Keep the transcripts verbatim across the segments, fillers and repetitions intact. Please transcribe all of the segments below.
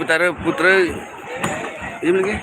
Tara Putra, ini lagi.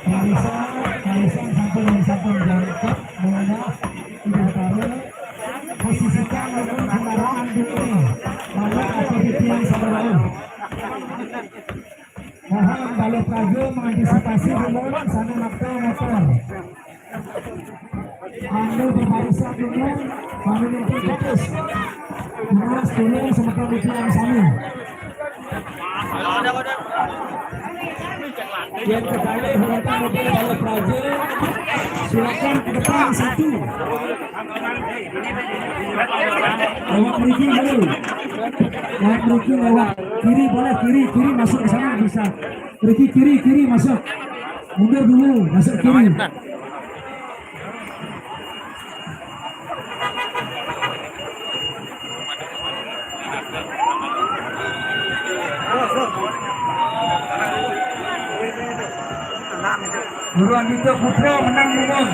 Barisan, barisan sampun, sampun jangkep, menengah, tidak tahu, posisikan dengan kendaraan dulu, mana atau di tiang saudara. Mohon balik lagi mengantisipasi dulu, sana motor, motor. Anu berbarisan dulu, kami minta fokus. Terus dulu semeton itu yang sami. Yang kembali, silakan ke depan satu. Awak mriki dulu. Awak mriki lewat kiri boleh, kiri, kiri masuk ke sana bisa. Mriki kiri, kiri masuk. Mundur dulu, masuk kiri. Guru Andika Putra menang, Bung.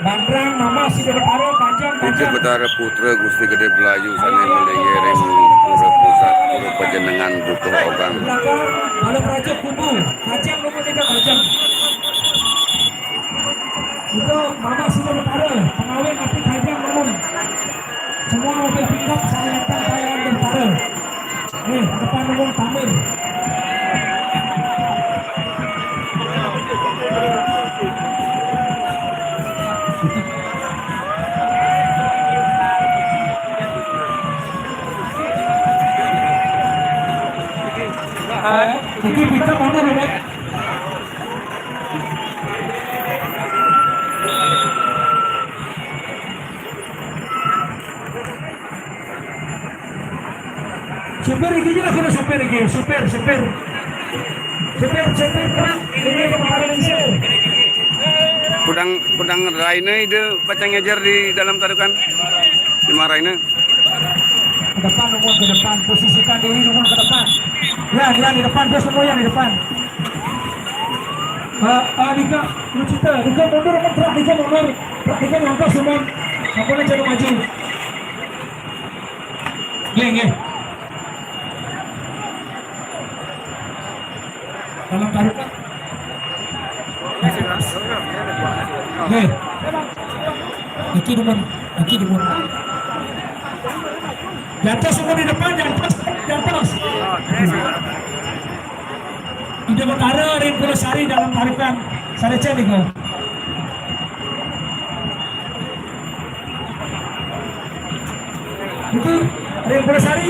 Bandrang, Mama, Sida Betara, Panjang, Puja Panjang. Betara Putra Gusti Gede Belayu sane melingge ring Pura Pusat, Pura Panjenengan, Dukuh Ogang. Belakang, Bala Praja Kubu, Panjang nomor tiga, Panjang. Itu Mama, Sida Betara, pengawin api Panjang nomor. Semua mobil pickup sane nentang Panjang Betara. Eh, depan umum Tamir. Jadi kita mana, Bebek? Supir iki jelas kena supir iki, supir, supir. Supir, supir truk ini kemarin sih. Kudang, kudang raine ide pacang ngejar di dalam tarukan. Lima raine. Ke depan, Numun, ke depan. Posisikan diri, Numun, ke depan. Ya, ya, di depan, terus semua yang di depan. Ah, ah, Dika, lu cerita. Dika mundur, Numun, truk, Dika mundur. Truk, Dika nyangkut, Numun. Sampai jangan maju. Nggih, nggih. Dalam tarukan. Nggih. Niki demen, niki demen. Jantos semua di depan, jantos, jantos. Ida Betara ring Pulau Sari dalam tarukan. Sarece niku. Itu ring Pulau Sari.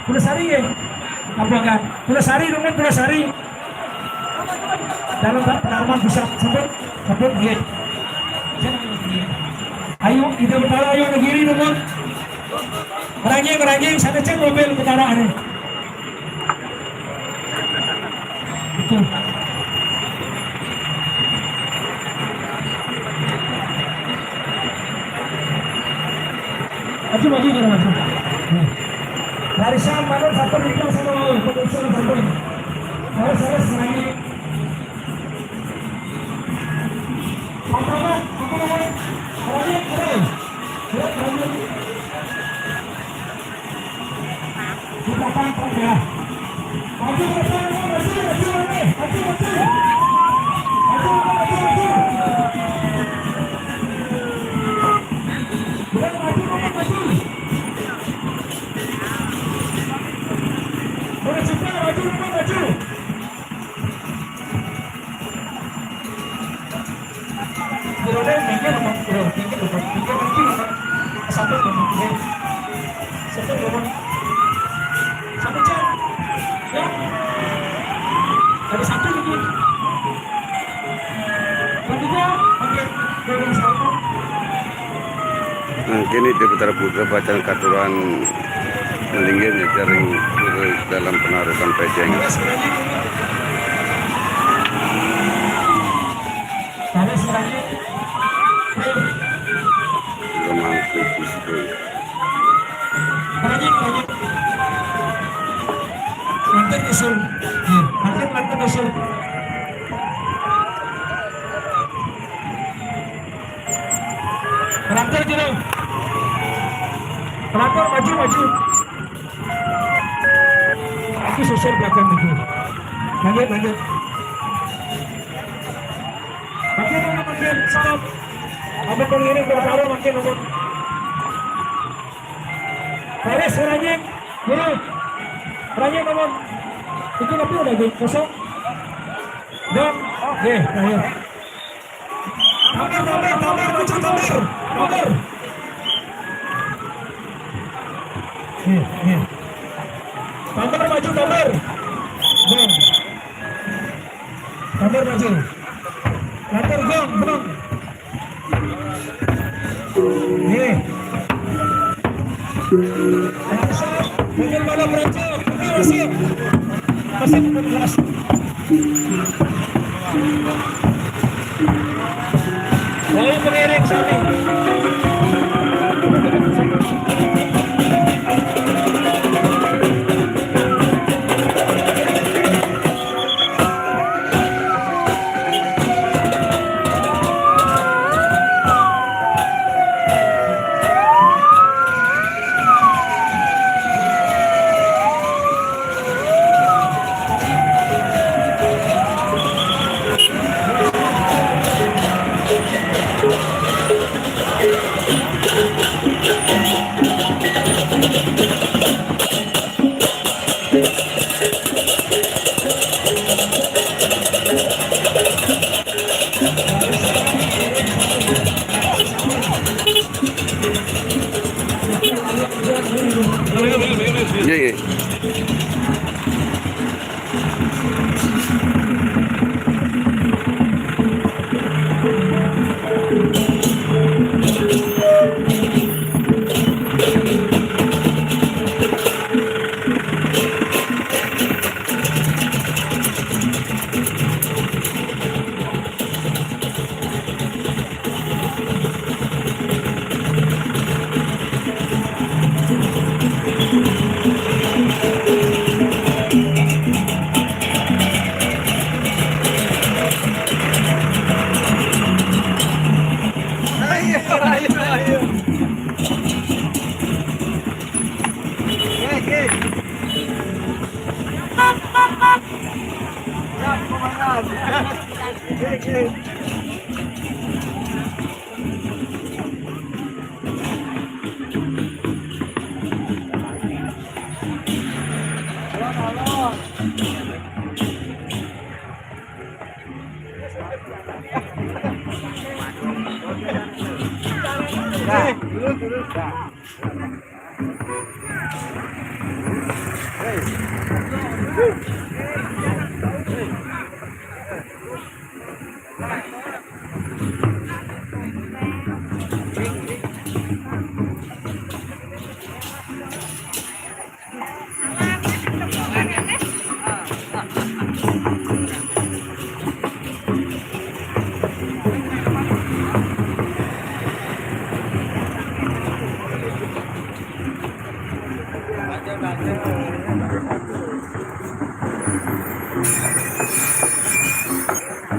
Pulau Sari ya. Apa kan? Pulau Sari, Roman Pulau Sari. Dalam tak penaruman bisa sebut, sebut dia. Ayo, kita bertara, ayo negeri, Roman. Merangin, merangin, sana cek mobil kendaraan ni. Betul. Maju, maju, maju, maju. Barisan mana satu di sana, satu. Harus, harus, merangin. Nah, kini Debutara Putra bacaan katuran malinggih nyejaring dalam penarukan pejeng. Lemangku Gusti. Mantap, mantap, mantap. Kelantur dulu. Kelantur, maju, maju. Aku susul belakang itu. Lanjut, lanjut. Makin, makin, makin. Salam. Ada pengiring bertaruh makin, makin. Beres, Ranying. Dulu. Ranying, makin. Itu tapi udah kosong. Dan, oke, ayo. Tambor, tambor, tambor, maju, tambor. Tambor. Iya, iya. Tambor maju, tambor. Bang. Tambor maju. Tambor, bang, bang. Iya. Mungkin malam raja, mungkin masih, masih keras. Lalu pengiring sami. Nggih, nggih. Ayo, ayo, ayo. Oke, oke. Siap, komandan. Oke, oke.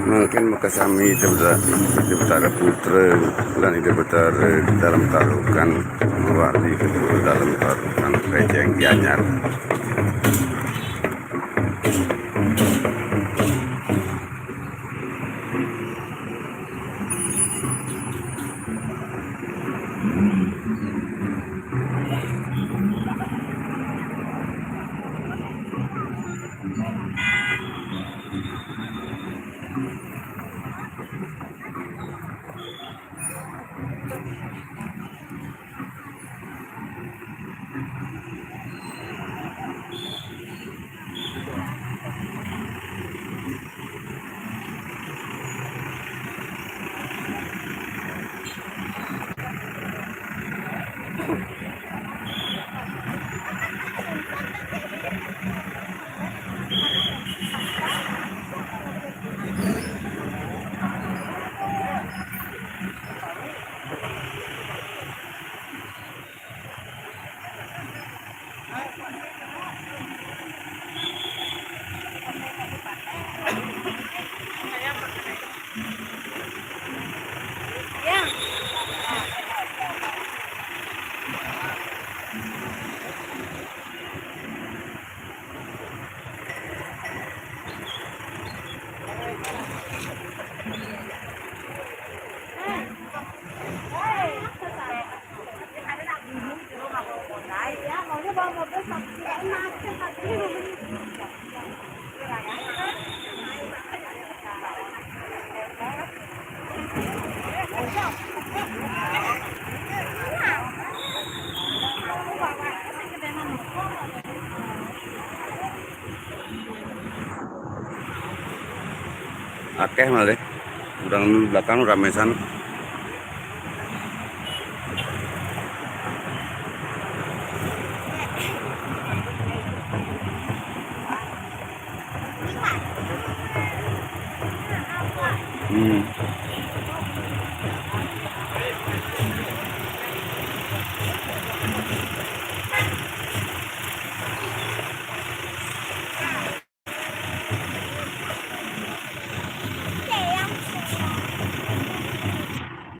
Mangkin makasami Ida Betara, Ida Betara Putra lan Ida Betara Dalem Tarukan, wargi kedua Dalem Tarukan, Rejang Gianyar. Akeh malah. Urang belakang ramesan. Hmm.